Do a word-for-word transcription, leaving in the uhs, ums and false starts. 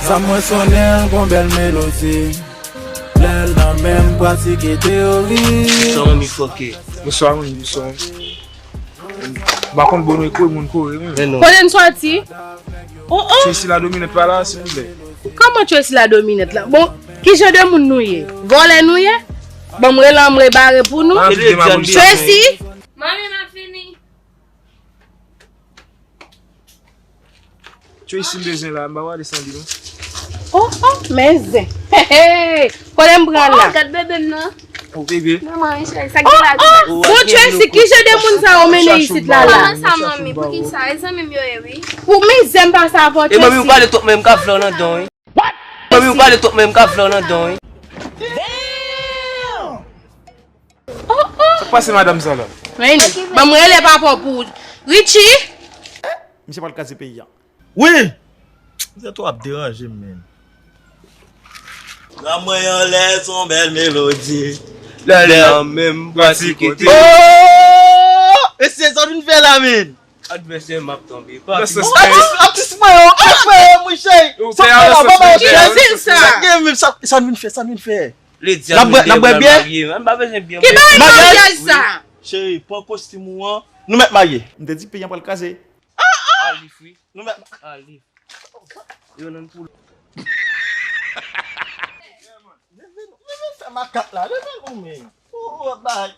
Sa mwen sonnen l gon bèl melodi. Lè l nan men m pratike teyori. Sa mwen mi fòke. Bonswa, wi, bonswa. M pa konn bon nou kore moun kore, men. Men non. Kote n sòti? Oh, oh, Tracy la dominant pa la, silvouplè. Kòman Tracy la dominant la? Bon, ki jan de moun nou ye? Vòlè nou ye? Ban m rele anmwe bare pou nou. Ah, E le demagoji. John Tracy! Mami, m ap vini. Tracy m bezwen la, m pa wale san li non. Oh, oh, men zen. Hey, hey, kote m pral la? Oh, gad bebe m nan. Oh, bebe. Manman, cheri, sa ki la Oh, bon, Tracy, ki jan de moun sa yo mennen isit la la? Kòman sa, manmi? Pou ki sa? E zanmi m yo ye, wi. Ou men zen pa sa avò E mwen mi Tracy. Pale twòp men m ka flè w nan don wi. Mwen mi Pale twòp men m ka flè w nan don wi. Sa k pase madanm sa la? Men, ban m rele papa pou Richie. Misye pral kraze peyi a. Wi! Misye twò ap deranje m, men. Nan mwen anlè son bèl melodi. Lè lè an menm pratike te. Oh! Mesye, sa w vin fè la, men? Advèsè m ap tonbe. Bèsè Atis, atis mwen yo, atis mwen yo, mwen cheri. Yo, Sa fè fè la, alò mwen sa cheri. fè. Rezil sa. Sa gen menm, sa sa n vin fè, sa n vin fè. Ledi N ap bwè, n ap bwè byè? M pa bezwen byè. Ki bagay maryaj sa? Cheri, pran kostim ou an. Nou mèt marye. M te di peyi an pral kraze. Alif wi. Nou mèt Alif. Yo nan pou Leve nou, leve fè makak la, leve nou men. Ou, ou, bay.